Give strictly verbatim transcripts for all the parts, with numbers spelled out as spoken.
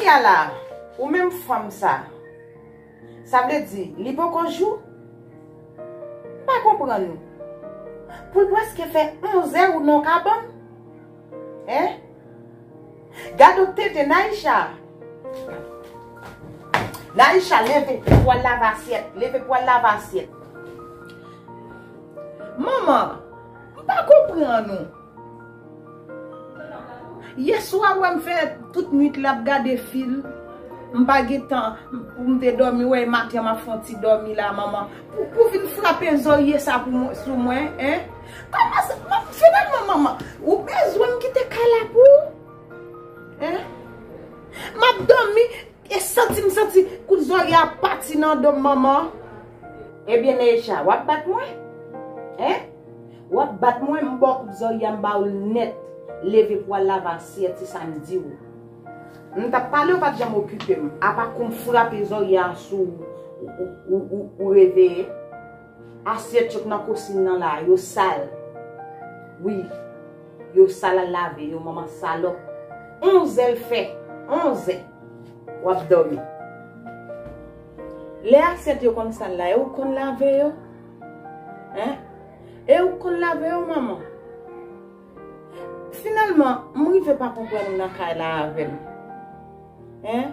Kounye a la, ou menm fanm sa, sa vle di, li poko jou? M pa konprann ou. Pou l prèske fè onzè ou nan kabann? Hein? Gade w tenten, Naïcha. Naïcha, leve pou w al lave asyèt. Leve pou w al lave asyèt. Manman, m pa konprann ou. Yèswa, w wè m fè tout nwit la ap gade fim. M pa gen tan pou m te dòmi, wè, maten m ap fè yon ti dòmi la, manman. Pou, pou vin frape zòrye sa pou mwen, sou mwen, hein? Kòman sa? Manman, finalman, manman, ou bezwen m kite kay la pou ou? Hein? M ap dòmi, e santi m santi kout zòrye a pati nan do m, manman. Ebyen, Neisha, w ap bat mwen? Hein? W ap bat mwen, m ba w kout zòrye a, m ba w l nèt. Leve pou w al lave asyèt, se sa m di w. M t ap pale, w pa t janm okipe m. Apa kou m frape zòrye a sou ou, ou, ou, ou, ou reveye. Asyèt yo k nan kosin nan la, yo sal. Wi, yo sal, al lave yo, manman salòp. Onzè l fè, onzè. W ap dòmi. Lè asyèt yo konn sal la, e ou k konn lave yo? Hein? E ou k konn lave yo, manman? Finalman, m rive pa konprann ou nan kay la avè m. Hein?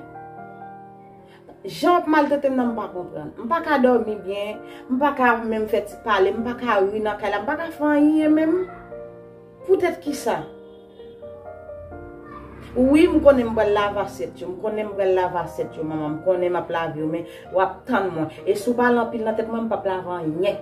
Jan w ap maltrete m nan, m pa konprann. M pa ka dòmi byen, m pa ka menm fè ti pale, m pa ka ri nan kay la, m pa ka fè anyen menm. Poutèt kisa? Wi, m konnen m pral lave asyèt yo, m konnen m pral lave asyèt yo, manman, m konnen m ap lave yo, men w ap tann mwen. E si w pale anpil nan tèt mwen, m p ap lave anyen.